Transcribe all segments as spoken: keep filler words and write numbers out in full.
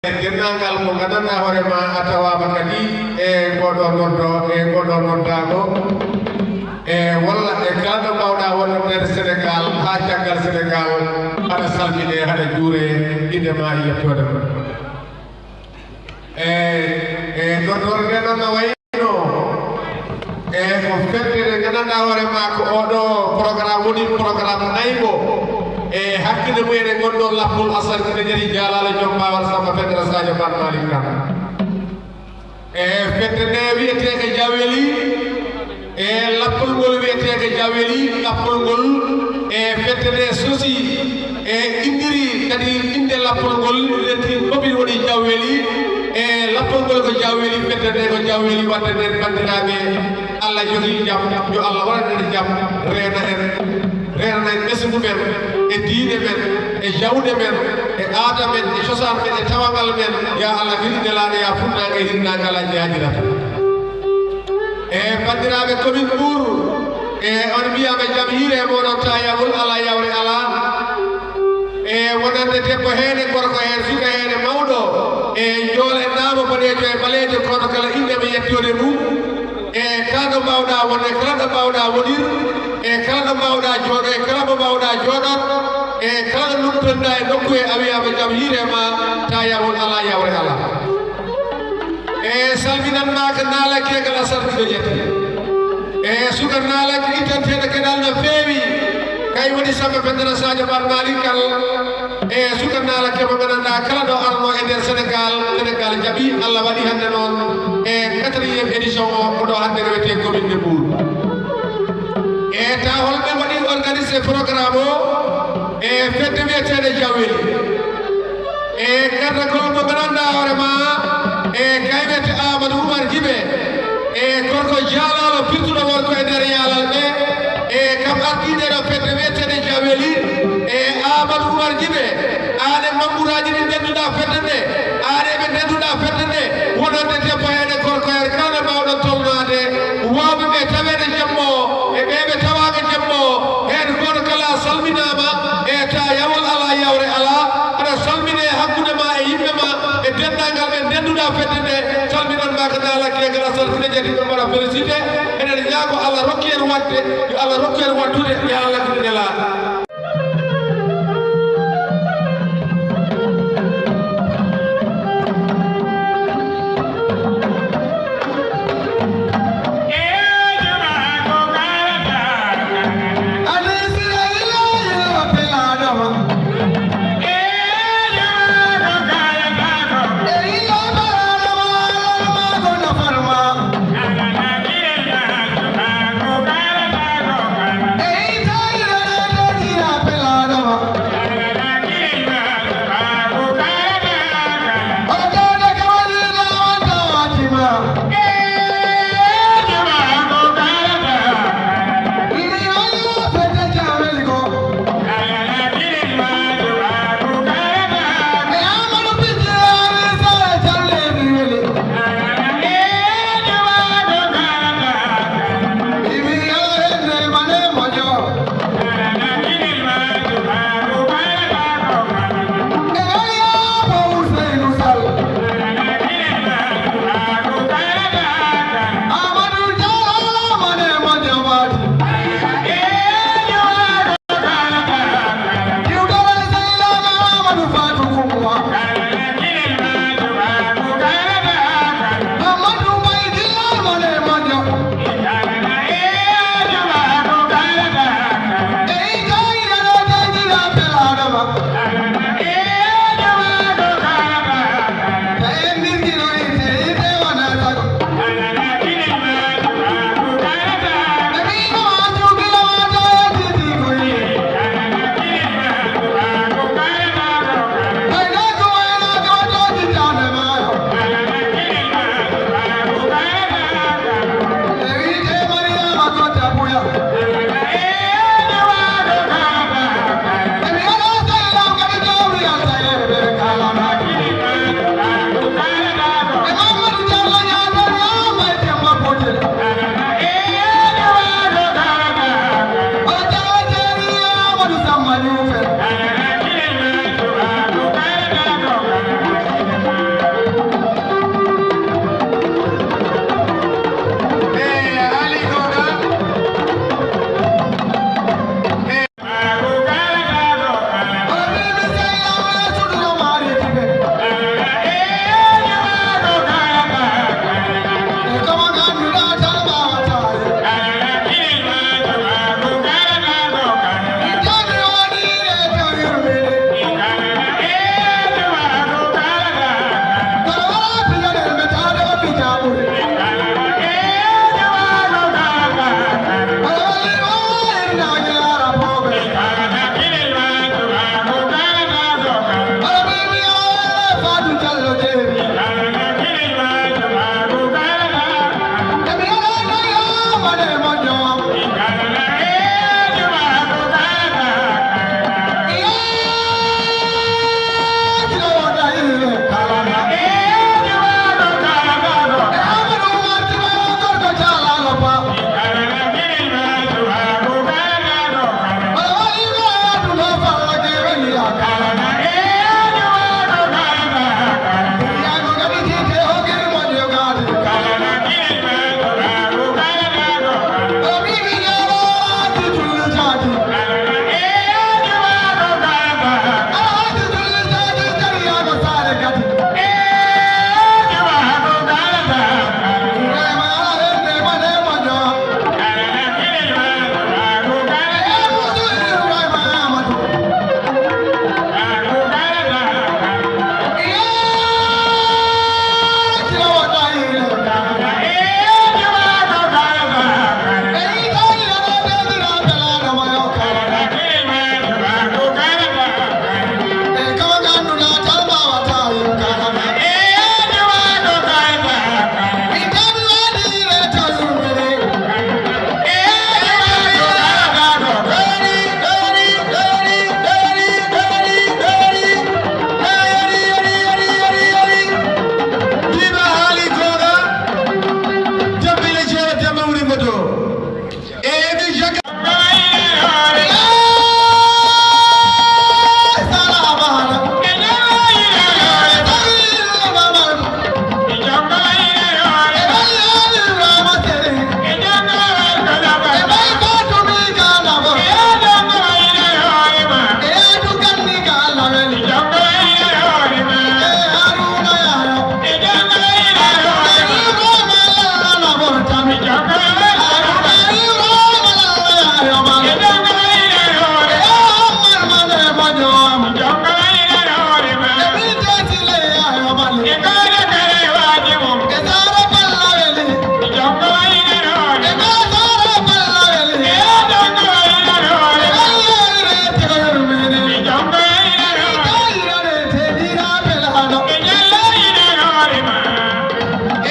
e denndaangal mo nganndanɗaa hoore ma a tawaama kadi e ngoɗo noddo, e ngoɗo noddaago, e walla e kala ɗo mbaawɗaa wonde nder Sénégal haa caggal Sénégal, haɗa salmine, haɗa juure, innde ma e yettoode ma. E, e noddoore nde noon no wayi no, e ko fedde nde nganndanɗaa hoore ma ko oɗo programme woni programme naygo e hakkunde mumen e ngonɗo lappol Assane Kine Jari Jaalaalo joom baawal Samba Fedde Sadio Ban Malick Kane. E fedde nde wiyeteeke Jaweli, e lappol ngol wiyeteeke Jaweli, lappol ngol e fedde nde sosi e inndiri kadi innde lappol ngol, renti commune woni Jaweli, e lappol ngol ko Jaweli, fedde nde ko Jaweli, wadde nden banndiraaɓe, Allah jogii jam, yo Allah waɗan en jam, reena en, reenana en ɓesngu men, e diine men, e jawde men, e aada men, e cosaan men, e tawangal men, ya Allah, weli nelaaɗo, ya funnaange e hirnaange alaa jeyaajirato. E banndiraaɓe commune Mbour, e on mbiyaama jam hiire e mooɗon, taa yawol alaa, yawre alaa. E wonande debbo heen e gorko heen, suka heen e mawɗo, e njool e naamo, boɗeejo e ɓaleejo, gooto kala innde mum e yettoode mum. E kala ɗo mbaawɗaa wonde, kala ɗo mbaawɗaa wonir, e kala ɗo mbaawɗaa jooɗo, e kala mo mbaawɗaa jooɗot, e kala ɗo numtonɗaa e nokku he, a wiyaama jam hiire ma, taa yawol alaa, yawre alaa. E salminan ma ka naalake kala sarɗiɗo jette. E suka naalake ittanteeɗo keɗal no feewi. Kay woni Samba Fendere Sadio Ban Malick Kal. E suka naalake mo nganndanɗaa kala ɗo arno e nder Sénégal, Sénégal jaɓi, Allah waɗi hannde noon e quatrième édition o, ko ɗo hannde rewete commune de Mbour. E ta holɓe mbaɗi organisé programme o e fedde wiyeteende Jawweli. E gardagol mo nganndanɗaa hoore ma, e kay wiyete Amadou Oumar Jibe, e gorko jaalaalo pirtuɗo wonko e nder yaalal ɓe, e kam ardiiɗe ɗo fedde wiyeteende Jawweli, e Amadou Oumar Jibe, aan e memburaaji ɗi ndennduɗaa fedde nde, aan e ɓe ndennduɗaa fedde nde, wonande debbo heen e gorko heen, kala nde mbaawɗon tolnaade, waawɓe ɓe taweede jemma o, e ɓe ɓe tawaaka jemma o, heen gooto kala salminaama, e ta yawol alaa, yawre alaa, aɗa salmine hakkunde ma e yimɓe ma, e denndaangal ɓe ndennduɗaa fedde nde, salminan ma ko naalake, kala salmine jadi ɓe mbaɗa félicité, eɗen ñaago Allah rokki en waɗde, yo Allah rokku en waɗtude, yo Allah rokku en nela.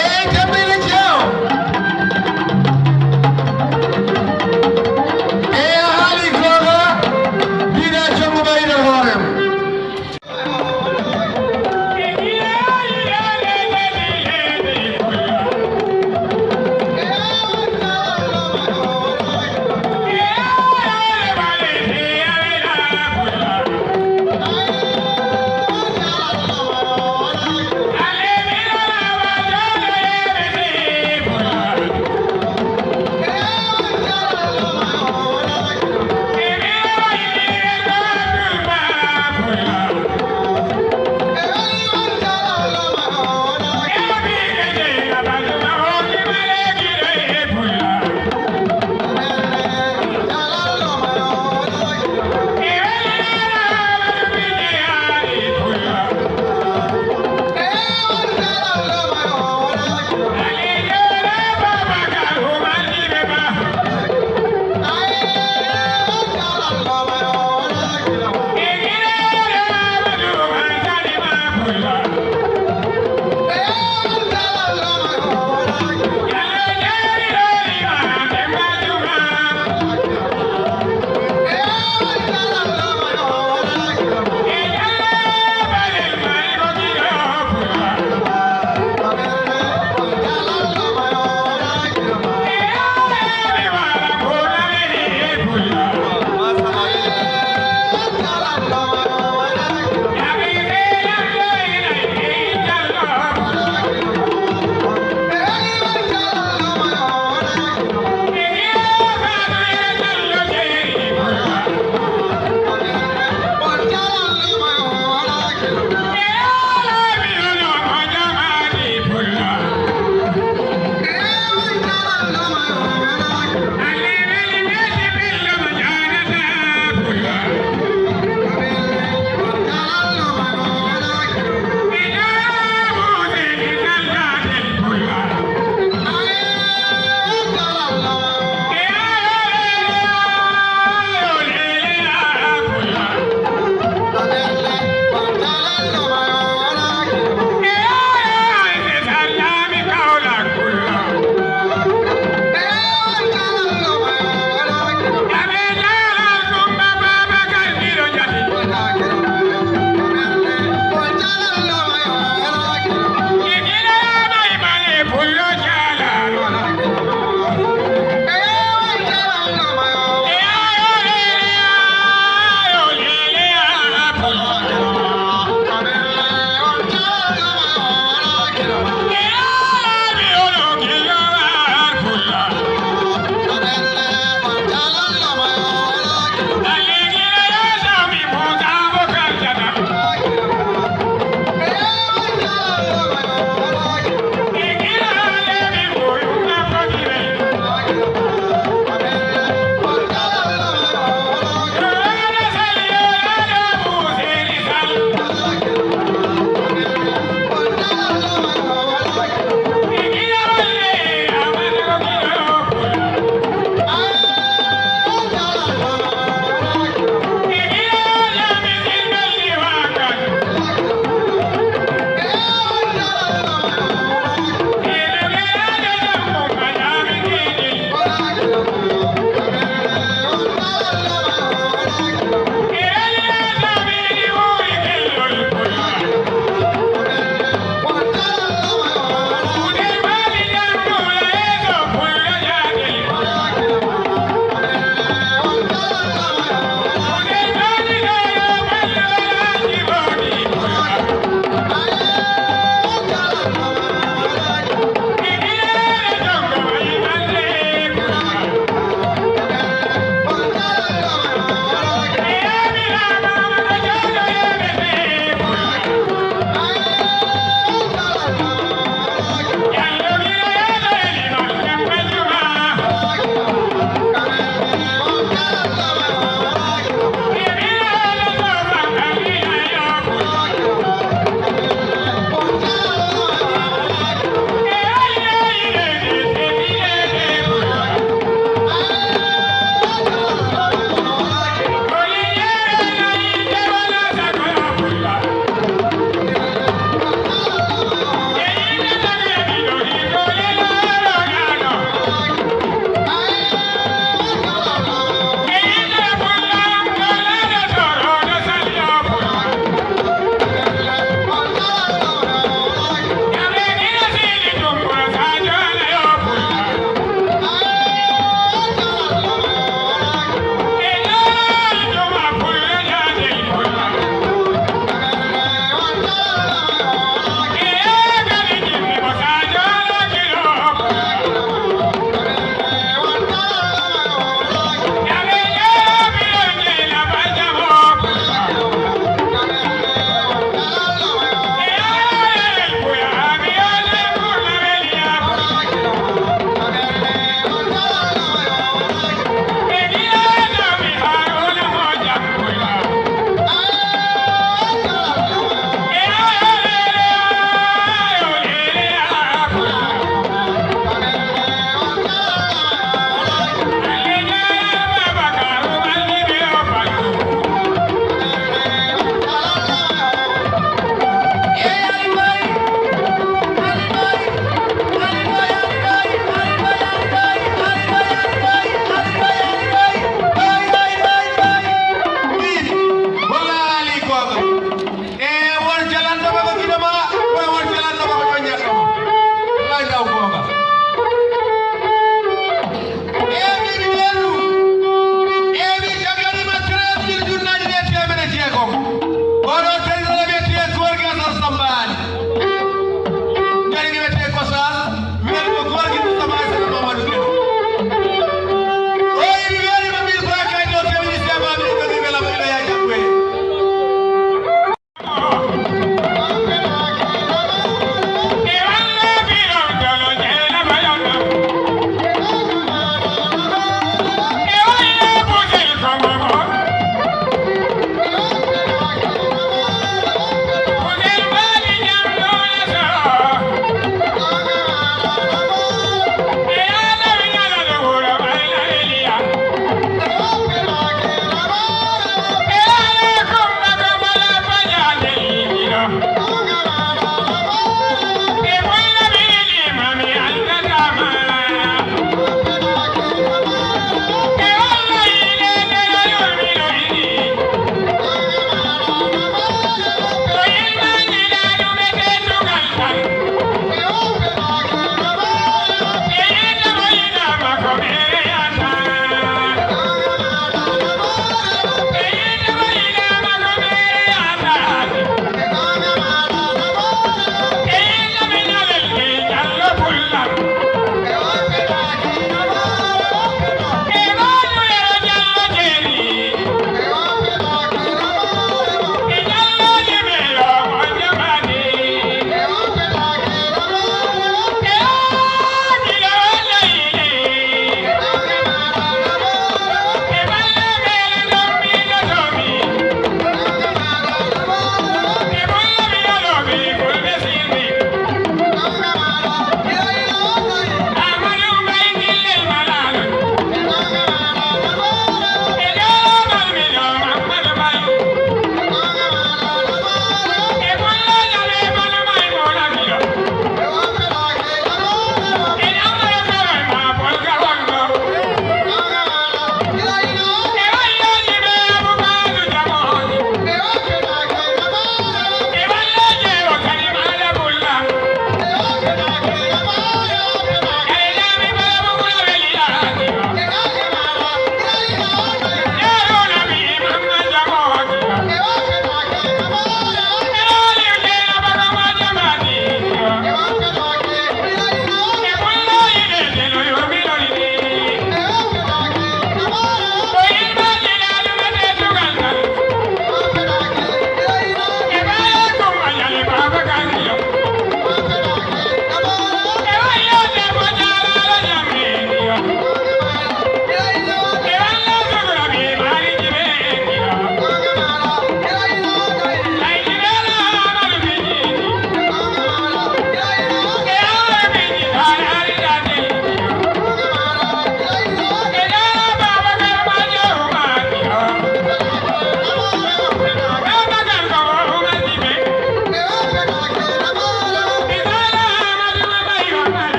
Eyi, Jabbeeli Jeewo. Eyi, a haali goonga. Mbiɗa jonngo ɓayde hoore mum.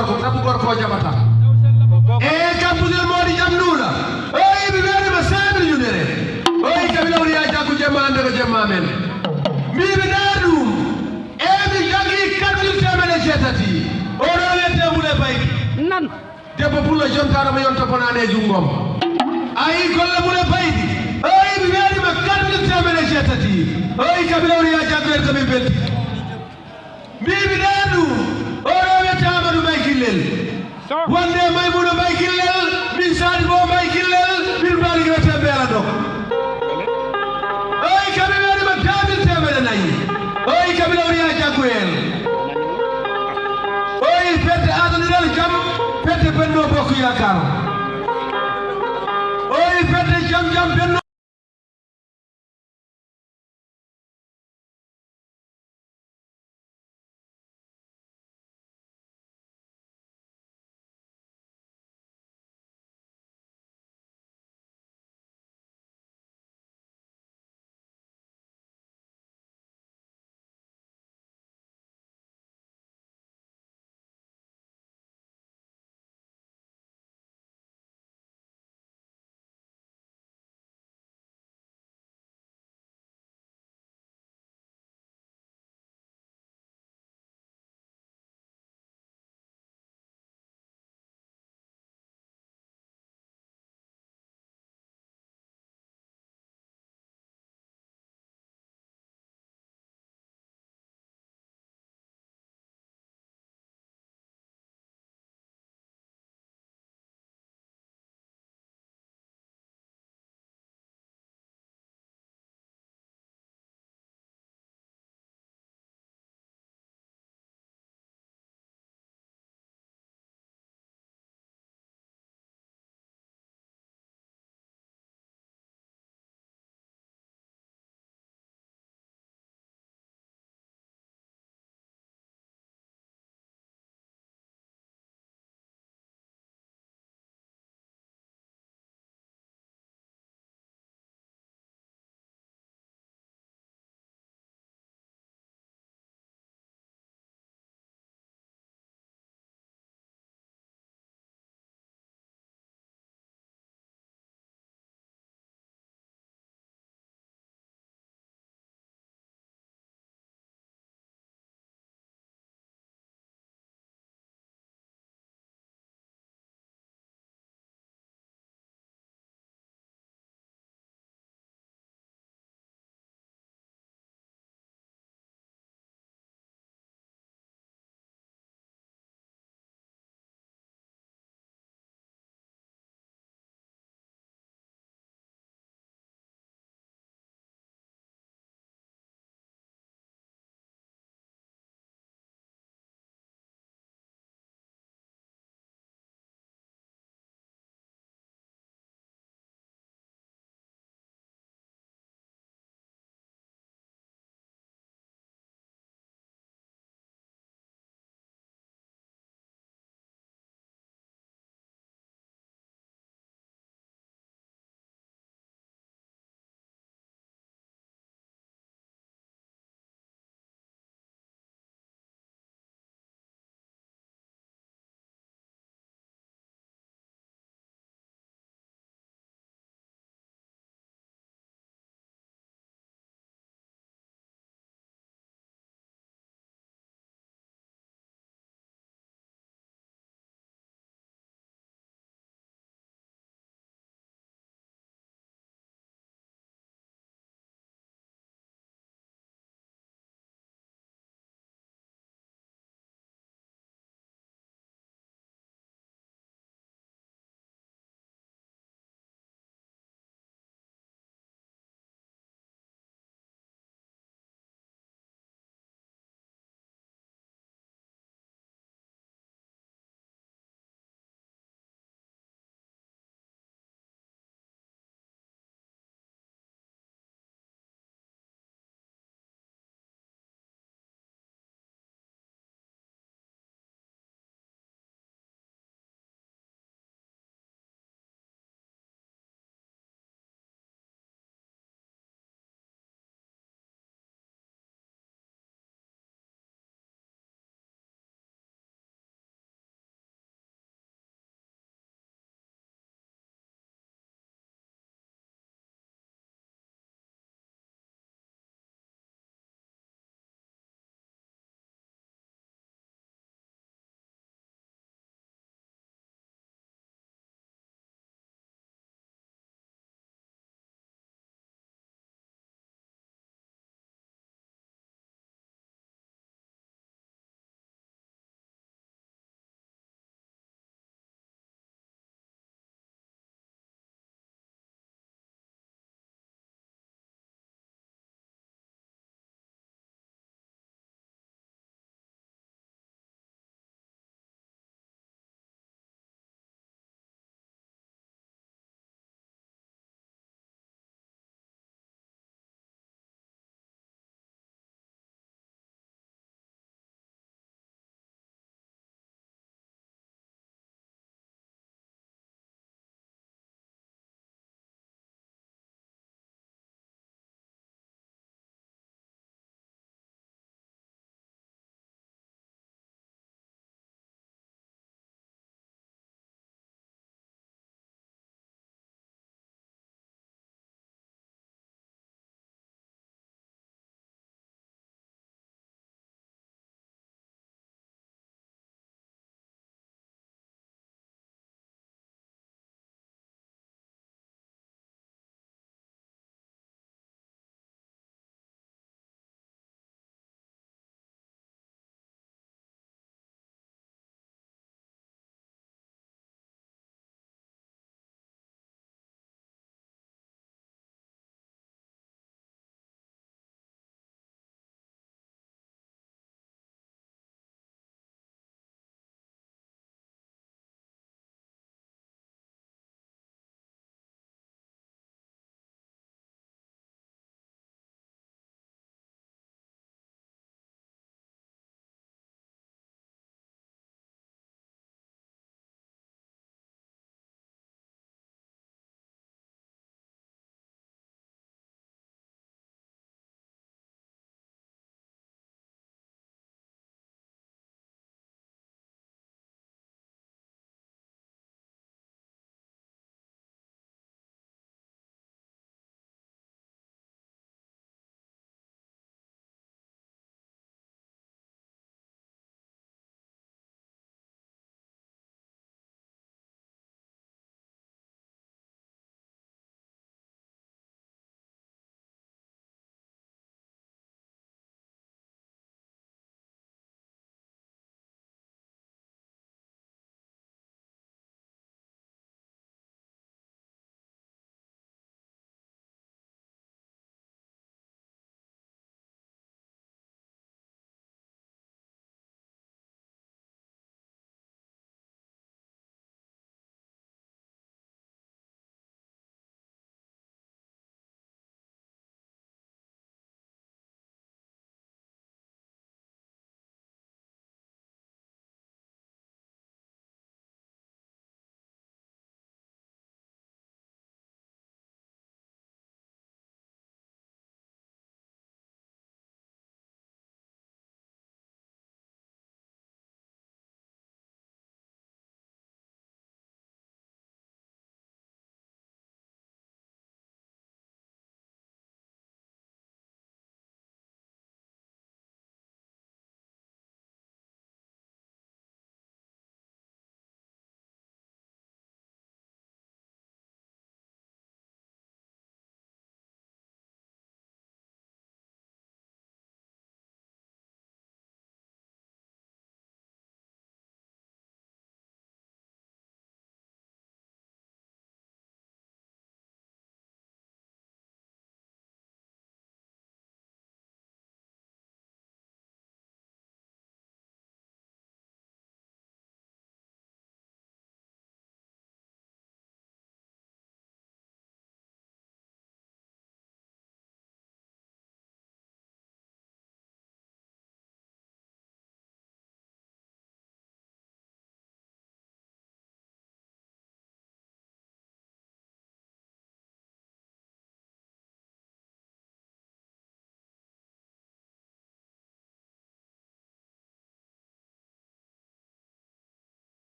Gorko, sabu gorko o jaɓata. E kam Putel Moodi Jam Nduula. O wi mi weeri ma seemil yunere. O wi kaɓila woni yaa jaggu jemma hannde ko jemma men. Mbiimi ndaar ɗum. E mi jogii quatre mille teemedde jeetati. O ɗo wiyetee Mule Baydi. Nan. Debbo pullo jontaano mo yonto bonaani e junngom. A yii golle Mule Baydi. O wi mi weeri ma quatre mille teemedde jeetati. O wi kaɓila woni yaa jaggu en ko min belti. Mbiimi ɗaandu, oɗo wiyetee Amadou Mbaye Gillel. Wonde Maymuna Mbaye Gillel, min Saadi Bo Mbaye Gillel, min mbaali ko wiyetee Mbeela Ndok. Oyi, kam mi wari ma deux mille teemedde nayi. Oyi, kam mi lawri yaa jaggu heen. Oyi, fedde adaniral jam, fedde Benno Bokk Yaakaar. Oyi, fedde jam jam Benno.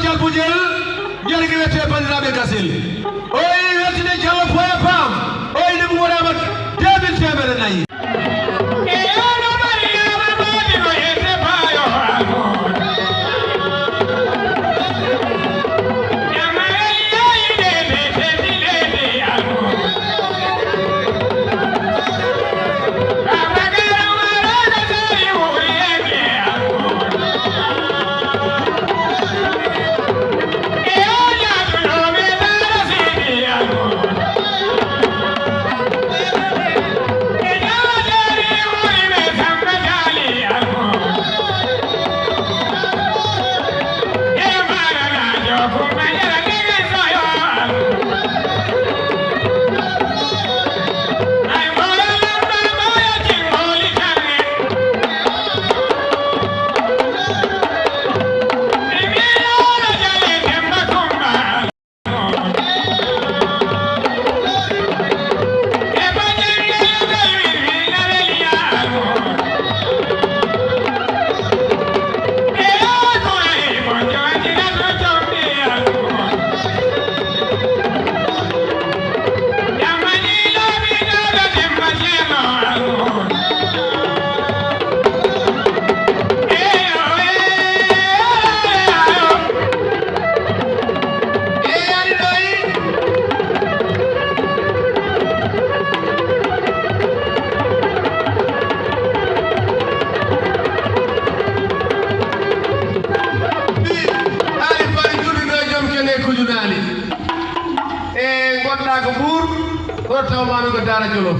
Jalbujel, jel ngi wiyetee banndiraaɓe Gasel. O yi weltine Jallo Poya Pam. O yi ɗum wonama teemin teemere nayi. Aali fari juuɗe ɗo e joom kene e kujunaali. E goɗɗa ko Mbuur, goɗɗo taw maano ko Daara Jolof.